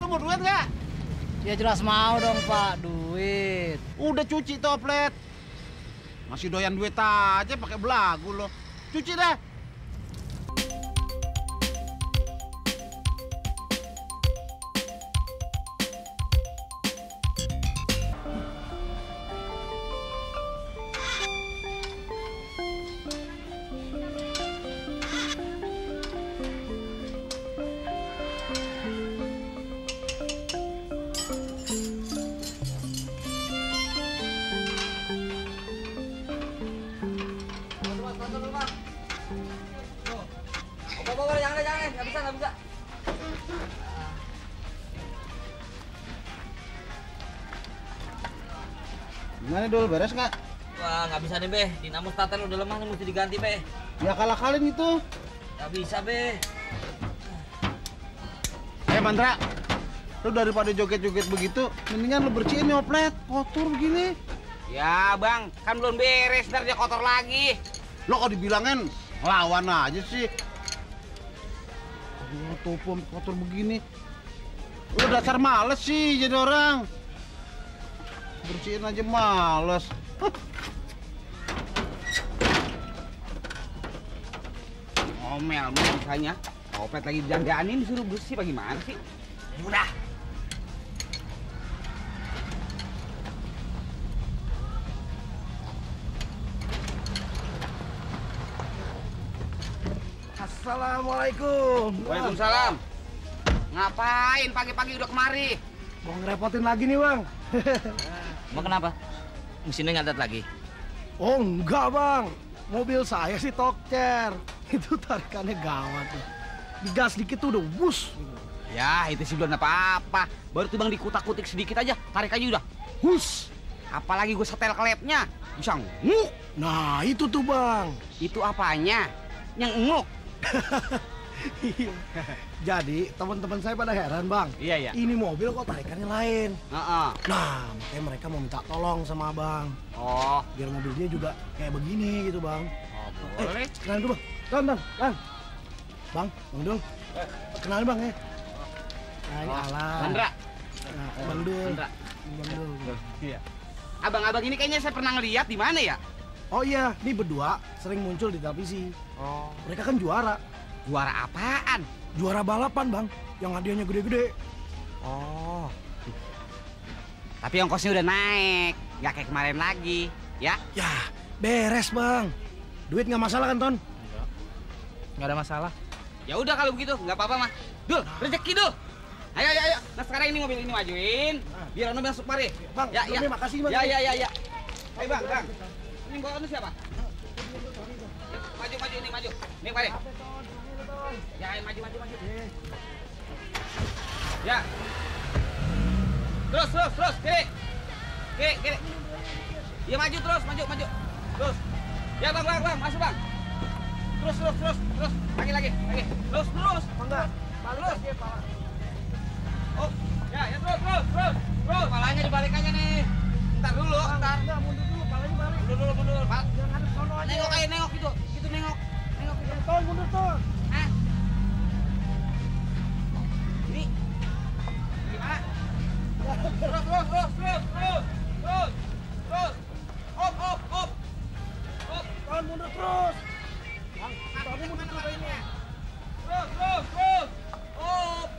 Lu mau duit nggak? Ya jelas mau dong Pak, duit. Udah cuci toplet. Masih doyan duit aja pakai belagu lo. Cuci dah. Bawa, jangan, nggak bisa. Gimana Dul, beres nggak? Wah, nggak bisa nih, Be. Dinamo starter udah lemah nih, mesti diganti, Be. Ya kalah-kalin itu. Nggak bisa, Be. Mandra, lu daripada joget-joget begitu, mendingan lu bersihin oplet, kotor begini. Ya bang, kan belum beres, ntar dia kotor lagi. Lo kok dibilangin lawan aja sih. Aduh, topo kotor begini. Lu dasar males sih jadi orang. Bersihin aja males. Ngomel nih misalnya. Opet lagi dandanin disuruh bersih bagaimana sih? Udah. Assalamualaikum. Waalaikumsalam. Ngapain pagi-pagi udah kemari? Mau ngerepotin lagi nih, Bang. Mau kenapa? Mesinnya ngadat lagi? Oh, enggak, Bang. Mobil saya sih tokcer. Itu tarikannya gawat tuh. Digas dikit tuh udah bus. Ya itu sih belum apa-apa. Baru tuh bang dikutak-kutik sedikit aja, tarik aja udah. Hus. Apalagi gue setel klepnya, bisa nguk. Nah, itu tuh, Bang. Itu apanya? Yang nguk. Jadi, teman-teman saya pada heran, Bang. Iya. Ini mobil kok tarikannya lain. Heeh. Nah, makanya mereka mau minta tolong sama Abang. Oh. Biar mobilnya juga kayak begini gitu, Bang. Oh, boleh. Kenalin dulu, Bang. Bang, Dul. Kenalin, Bang, ya. Nah, ini Alan. Mandra. Nah, Bang Dul. Mandra. Bang Dul. Iya. Abang-abang ini kayaknya saya pernah ngeliat di mana ya? Oh iya, ini berdua sering muncul di televisi. Oh. Mereka kan juara. Juara apaan? Juara balapan, Bang. Yang hadiahnya gede-gede. Oh. Tapi ongkosnya udah naik, nggak kayak kemarin lagi, ya? Ya, beres, Bang. Duit nggak masalah kan, Ton? Nggak ada masalah. Ya udah kalau begitu, nggak apa-apa mah. Dul, rezeki Dul. Ayo. Nah sekarang ini mobil ini majuin, biar Ono masuk mari. Bang, sebelumnya makasih, Bang. Ya. Ayo bang. Ini bawa Ono siapa? Maju ini maju. Nih mari. Ya, maju. Ya. Terus, kiri. Ya maju terus, maju. Terus. Ya bang, masuk bang. Terus. Lagi. Terus. Enggak. Terus. Oh, ya terus. Palanya dibalik aja nih. Ntar. Enggak, mundur dulu, palanya balik. Mundur, Pak. Yang ada sono aja. Nengok gitu. Gitu nengok. Ton, mundur, Ton. Hah? Ini gimana? Terus. Op. Ton, mundur terus. Tapi kemana palanya? Terus. Op.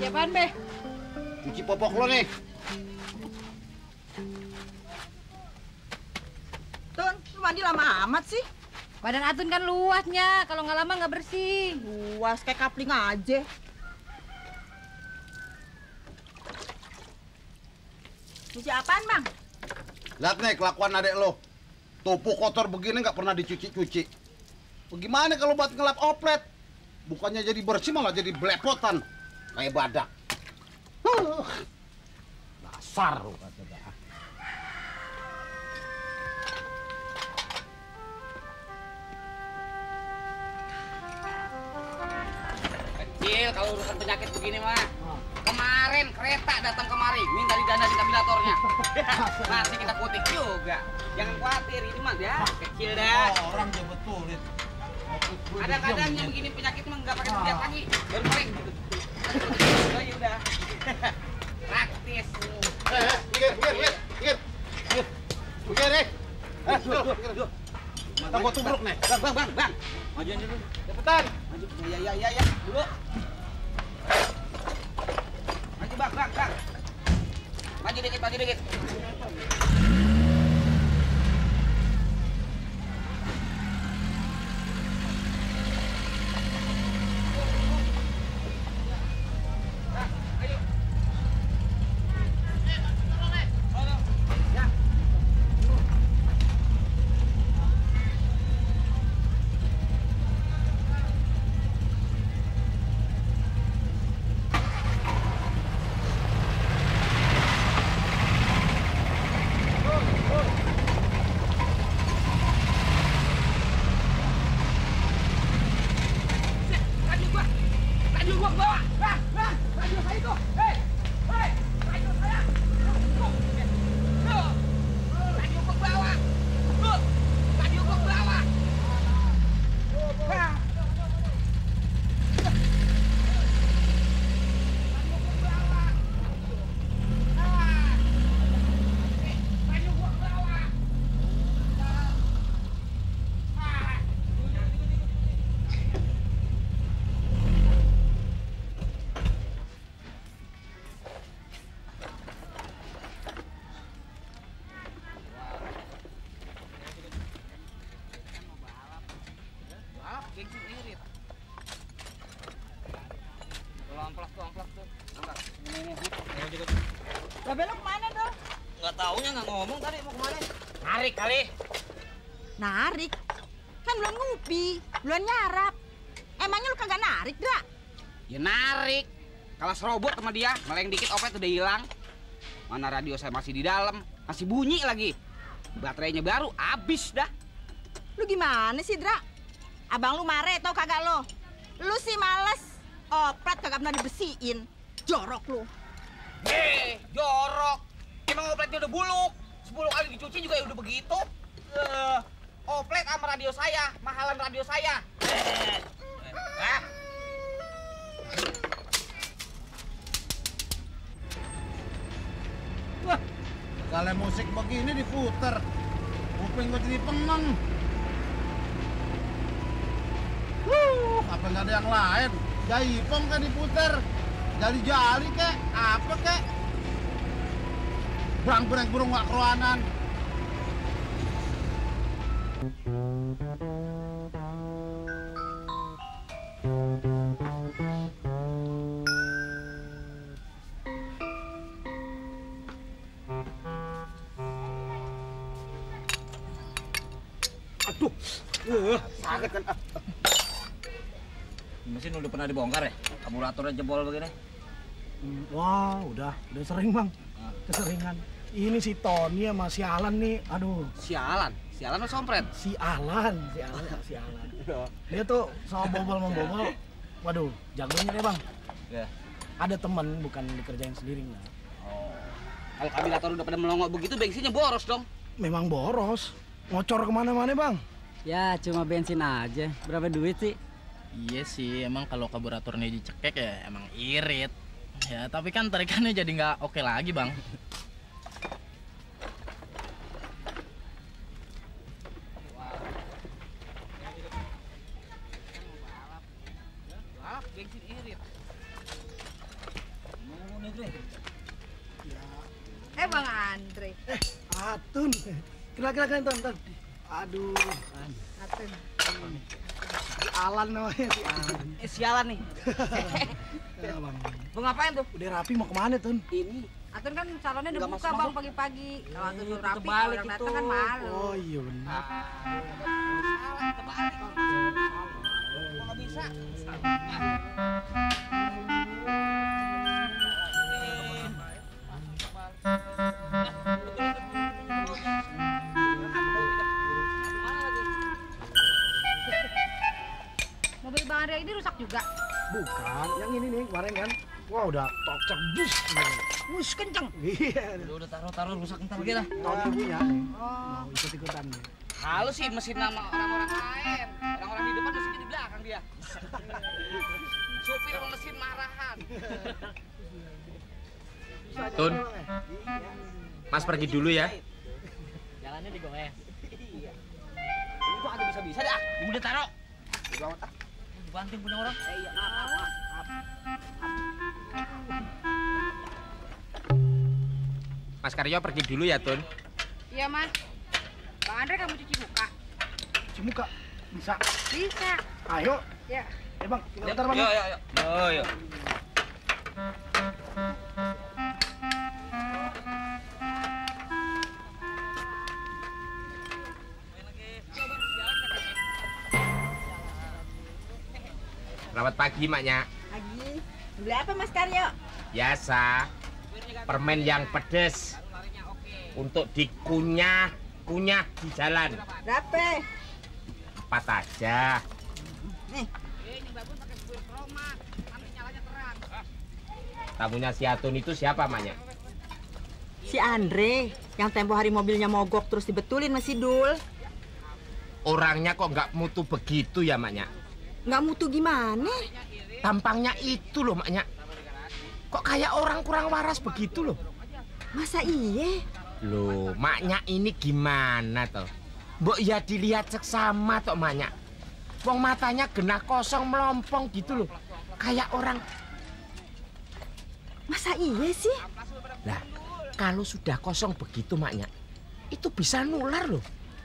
Siapaan, Be? Cuci popok lo nih. Tun, lu mandi lama amat sih. Badan Atun kan luasnya, kalau nggak lama nggak bersih. Luas kayak kapling aja. Cuci apaan, Bang? Lihat nih kelakuan adek lo. Topo kotor begini nggak pernah dicuci-cuci. Bagaimana kalau buat ngelap oplet? Bukannya jadi bersih malah jadi belepotan. Kayak badak. Dasar lo kata dah. Kecil kalau urusan penyakit begini mah. Kemarin kereta datang kemari, minta didana di kabilatornya. Masih kita kutip juga. Jangan khawatir, ini mah ya kecil dah. Orang dia betulin. Kadang-kadang yang begini penyakit mah nggak pakai setiap lagi, baru paling. Oh ya udah. Praktis. Minggir. Minggir, deh. Duduk. Mata gua tubruk nih. Bang. Majuin dulu. Cepetan. Maju. Ya. Dulu. Maju, Bang. Maju dikit. Radio gua ke bawah. Radio saya itu. Hei, radio saya. Tuh. Radio gua ke bawah. Tuh. Radio gua ke bawah. Nah. Babe lu kemana dong? Nggak taunya nggak ngomong tadi mau kemana. Narik kali. Narik? Kan belum ngupi, belum nyarap. Emangnya lu kagak narik, Dra? Ya narik. Kalau serobot sama dia, meleng dikit opet udah hilang. Mana radio saya masih di dalam, masih bunyi lagi. Baterainya baru, habis dah. Lu gimana sih, Dra? Abang lu mare tau kagak lo? Lu sih males. Oplet kagak pernah dibersihin. Jorok lu. Jorok. Emang opletnya udah buluk. 10 kali dicuci juga udah begitu. Oplet sama radio saya, mahalan radio saya. Wah, kalau musik begini diputer. Kuping gua jadi pengen. Apa nggak ada yang lain? Jaipong kan diputer. Jali-jali kek, apa kek? Berang-berang burung nggak keruanan. Aduh, sakit kan. Mesin udah pernah dibongkar ya? Karburatornya jebol begini. Wah, udah sering bang, keseringan. Ini si Tony sama si Alan nih, aduh. Sialan lo sompret. Si Alan. Dia tuh sama membobol. Waduh, jagonya deh bang. Ya. Ada temen, bukan dikerjain sendiri. Kalau kabilator udah pada melongok begitu, bensinnya boros dong. Memang boros, ngocor kemana-mana bang. Ya cuma bensin aja. Berapa duit sih? Iya sih, emang kalau karburatornya dicekek ya emang irit. Ya, tapi kan tarikannya jadi nggak oke lagi, Bang. Bensin irit. Bang Andre. Atun. Kira-kira Ton. Aduh. Atun. Si Alan namanya, si Alan. Sialan nih. Ya, bang. Mau ngapain tuh? Udah rapi mau kemana, Tun? Ini. Atun kan salonnya udah Nggak buka masuk-masuk. bang pagi-pagi. Kalau Atun suruh rapi, Terbalik orang datang itu. kan malu. Oh iya benar. Terbalik. Kok nggak bisa? Mobil Bang Arya ini rusak juga. Bukan, yang ini nih kemarin kan. Wah udah tokcer bus. Bus kenceng. Iya. Udah taruh rusak ntar lagi dah. Tahun ibunya nih. Mau ikut-ikutan nih. Halus sih mesin nama orang-orang lain. Orang-orang di depan mesinnya di belakang dia. Supir mesin marahan. Tun, Mas pergi dulu ya. Jalannya digoes. Ini kok agak bisa-bisa dah. Udah taruh. Dibanting punya orang. Iya, maaf. Mas Karyo pergi dulu ya, Tun. Iya, Mas. Bang Andre kamu cuci muka? Cuci muka. Bisa. Bisa. Ayo. Ya. Bang, kita antar Bang. Yo. Selamat pagi, Maknya. Lagi. Beli apa Mas Karyo? Biasa. Permen yang pedes. Untuk dikunyah di jalan. Berapa? 4 aja. Nih. Tamunya si Atun itu siapa, Maknya? Si Andre yang tempo hari mobilnya mogok terus dibetulin Mas Sidul. Orangnya kok nggak mutu begitu ya, Maknya? Nggak mutu gimana? Tampangnya itu loh, Maknya. Kok kayak orang kurang waras begitu loh. Masa iye? Loh, Maknya ini gimana toh? Mbok ya dilihat seksama toh, Maknya. Wong matanya genah kosong melompong gitu loh. Kayak orang. Masa iye sih? Lah, kalau sudah kosong begitu, Maknya, itu bisa nular loh.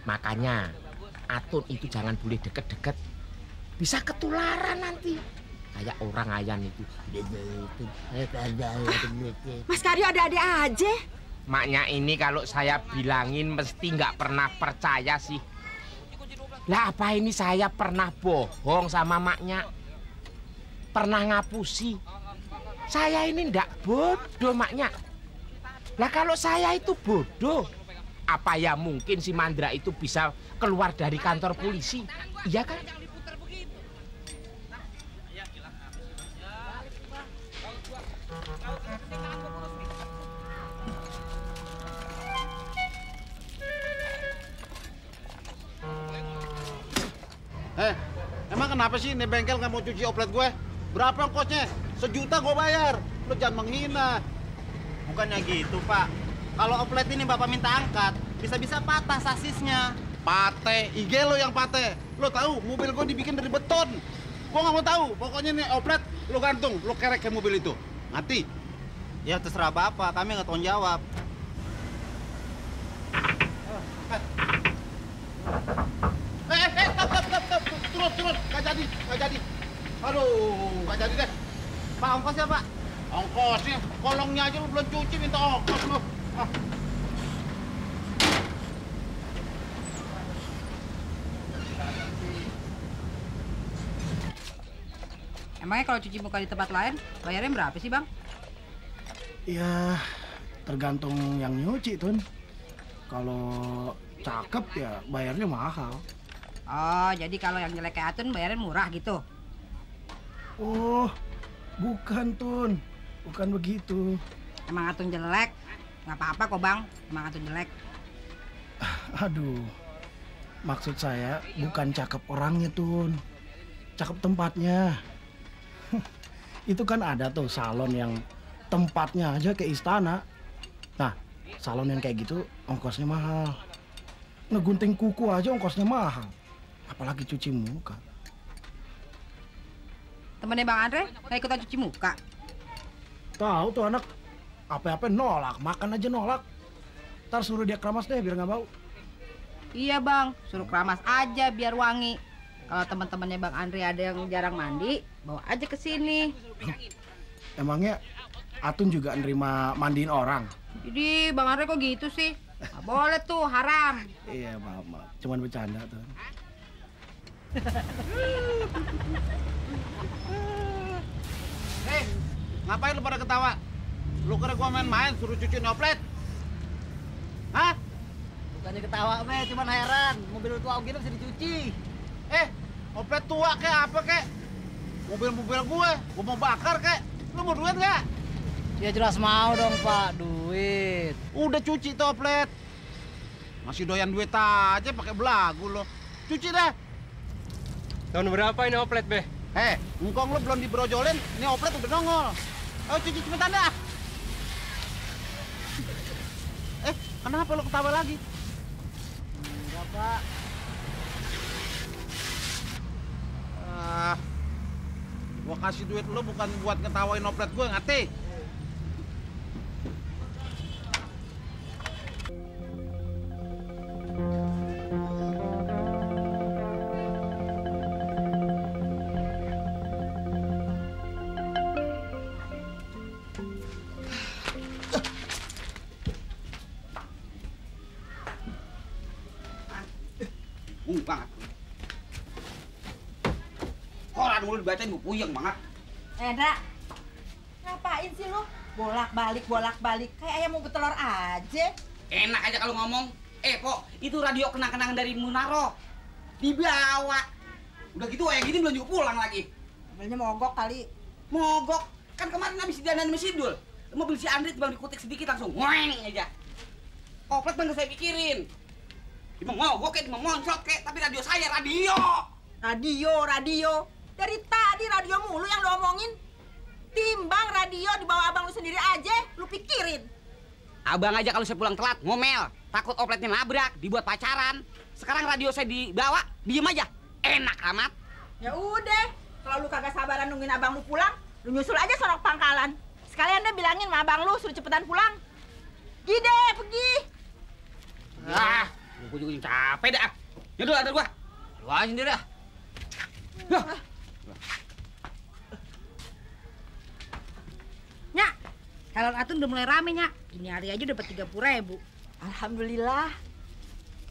Makanya Atun itu jangan boleh deket-deket. Bisa ketularan nanti. Kayak orang ayan itu. Mas Karyo ada-ada aja. Maknya ini kalau saya bilangin mesti nggak pernah percaya sih. Lah apa ini saya pernah bohong sama Maknya? Pernah ngapusi? Saya ini ndak bodoh, Maknya. Lah kalau saya itu bodoh, apa ya mungkin si Mandra itu bisa keluar dari kantor polisi? Iya kan? Emang kenapa sih ini bengkel nggak mau cuci oplet gue? Berapa ongkosnya? 1 juta gue bayar. Lo jangan menghina. Bukannya gitu, Pak. Kalau oplet ini Bapak minta angkat, bisa-bisa patah sasisnya. Pate, IG lo yang pate. Lo tahu mobil gue dibikin dari beton. Gue nggak mau tahu. Pokoknya nih oplet lo gantung, lo kerek ke mobil itu. Mati. Ya terserah Bapak, kami nggak tanggung jawab. Turun. Nggak jadi. Aduh, nggak jadi deh. Pak, ongkosnya, Pak. Ongkosnya, kolongnya aja lo belum cuci, minta ongkos lo. Ah. Emangnya kalau cuci muka di tempat lain, bayarnya berapa sih, Bang? Ya, tergantung yang nyuci, Tun. Kalau cakep ya bayarnya mahal. Oh, jadi kalau yang jelek kayak Atun bayarnya murah gitu? Oh, bukan, Tun. Bukan begitu. Emang Atun jelek? Nggak apa-apa kok, Bang. Emang Atun jelek. Aduh, maksud saya bukan cakep orangnya, Tun. Cakep tempatnya. Itu kan ada tuh salon yang tempatnya aja kayak istana. Nah, salon yang kayak gitu ongkosnya mahal. Ngegunting kuku aja ongkosnya mahal. Apalagi cuci muka. Temennya Bang Andre nggak ikutan cuci muka? Tahu tuh anak apa-apa nolak, makan aja nolak. Ntar suruh dia keramas deh biar nggak bau. Iya, Bang. Suruh keramas aja biar wangi. Kalau teman-temannya Bang Andre ada yang jarang mandi, bawa aja ke sini. Emangnya Atun juga nerima mandiin orang? Jadi Bang Andre kok gitu sih? Nggak boleh tuh, haram. Iya, maaf. Cuman bercanda tuh. Ngapain lu pada ketawa? Lu kira gua main-main suruh cuci oplet? Hah? Bukannya ketawa, Be, cuman heran. Mobil tua gitu bisa dicuci. Oplet tua kayak apa kek? mobil gue mau bakar kek. Lu mau duit nggak? Ya jelas mau dong Pak, duit. Udah cuci toplet. Masih doyan duit aja pakai belagu lo. Cuci dah. Tahun berapa ini oplet, Be? Engkong lo belum dibrojolin, ini oplet udah nongol. Ayo cuci cepetan dah. Kenapa lo ketawa lagi? Enggak Pak. Gua kasih duit lo bukan buat ngetawain oplet gue, ngerti? Banget. Koran mulu dibacain gue puyeng banget. Dra, ngapain sih lu? Bolak-balik kayak ayam mau betelor aja. Enak aja kalau ngomong. Po, itu radio kenang-kenangan dari Munaro. Dibawa. Udah gitu kayak gini belum juga pulang lagi. Mobilnya mogok kali. Mogok? Kan kemarin habis didandanin sama Sidul. Mobil si Andri bang dikutik sedikit langsung ngoeng aja. Oplet bang saya pikirin. Dia mau mogok kayak, dia mau moncot kayak, tapi radio saya radio. Radio. Dari tadi radio mulu yang lo omongin. Timbang radio dibawa abang lu sendiri aja, lu pikirin. Abang aja kalau saya pulang telat ngomel, takut opletnya nabrak, dibuat pacaran. Sekarang radio saya dibawa, diem aja. Enak amat. Ya udah, kalau lu kagak sabaran nungguin abang lu pulang, lu nyusul aja sono pangkalan. Sekalian deh bilangin sama abang lu suruh cepetan pulang. Gide, pergi. Gue juga capek dah. Ya dulu ada gua. Lu aja sendiri dah. Nyak, calon Atun udah mulai rame, Nyak. Ini hari aja dapat 30.000. Alhamdulillah.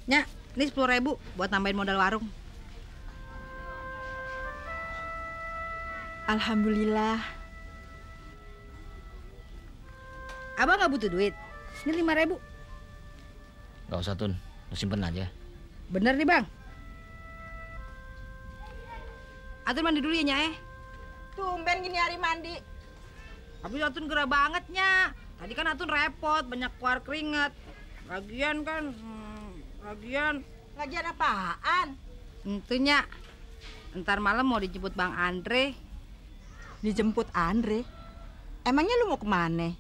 Nyak, ini 10.000 buat nambahin modal warung. Alhamdulillah. Abang nggak butuh duit. Ini 5.000. Gak usah, Tun. Lu simpen aja. Bener nih, Bang. Atun mandi dulu ya, Nyak. Tumben gini hari mandi. Tapi Atun gerah banget, Nyak. Tadi kan Atun repot, banyak keluar keringat. Lagian kan, Lagian apaan? Itu, Nyak. Ntar malam mau dijemput Bang Andre. Dijemput Andre? Emangnya lu mau kemana?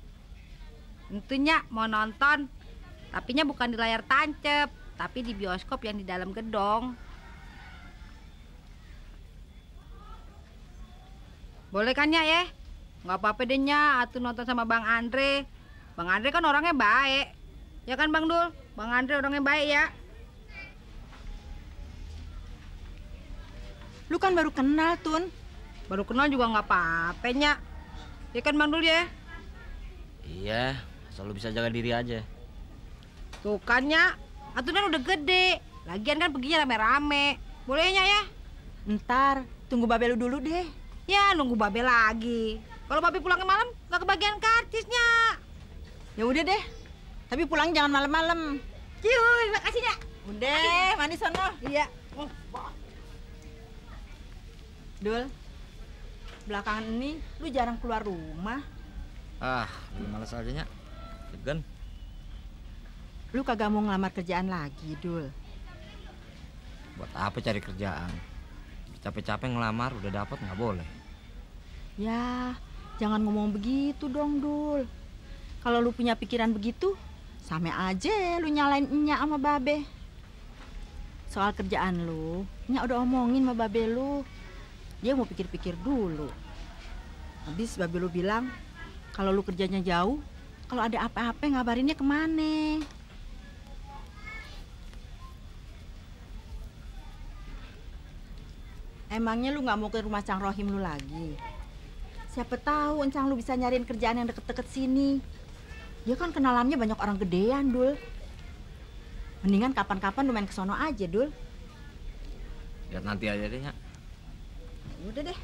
Itu, Nyak, mau nonton. Tapinya bukan di layar tancep, tapi di bioskop yang di dalam gedung. Boleh kan, Nyak ya? Nggak apa-apa deh, Nyak, Atun nonton sama Bang Andre. Bang Andre kan orangnya baik. Ya kan, Bang Dul? Bang Andre orangnya baik ya. Lu kan baru kenal, Tun. Baru kenal juga nggak apa-apa, Nyak. Ya kan, Bang Dul ya? Iya, selalu bisa jaga diri aja. Tuh kan, Nyak. Atun kan udah gede. Lagian kan perginya rame-rame. Boleh, Nyak ya? Ntar, tunggu Babe lu dulu deh. Ya, nunggu Babe lagi. Kalau Babe pulangnya malam, nggak kebagian karcisnya. Ya udah deh. Tapi pulang jangan malam-malam. Ciuy, makasih, Nyak. Udah, mandi sono. Iya. Dul, belakangan ini lu jarang keluar rumah. Lagi males aja, Nyak. Degen. Lu kagak mau ngelamar kerjaan lagi, Dul. Buat apa cari kerjaan? Capek-capek ngelamar, udah dapet nggak boleh. Ya, jangan ngomong begitu dong, Dul. Kalau lu punya pikiran begitu, sama aja lu nyalain Nya sama Babe. Soal kerjaan lu, Nya udah omongin sama Babe lu. Dia mau pikir-pikir dulu. Habis Babe lu bilang, kalau lu kerjanya jauh, kalau ada apa-apa ngabarinnya kemana. Emangnya lu nggak mau ke rumah Cang Rohim lu lagi? Siapa tahu Cang lu bisa nyariin kerjaan yang deket-deket sini. Dia kan kenalannya banyak orang gedean, Dul. Mendingan kapan-kapan lu main ke sono aja, Dul. Lihat nanti aja deh, Nyak. Udah deh.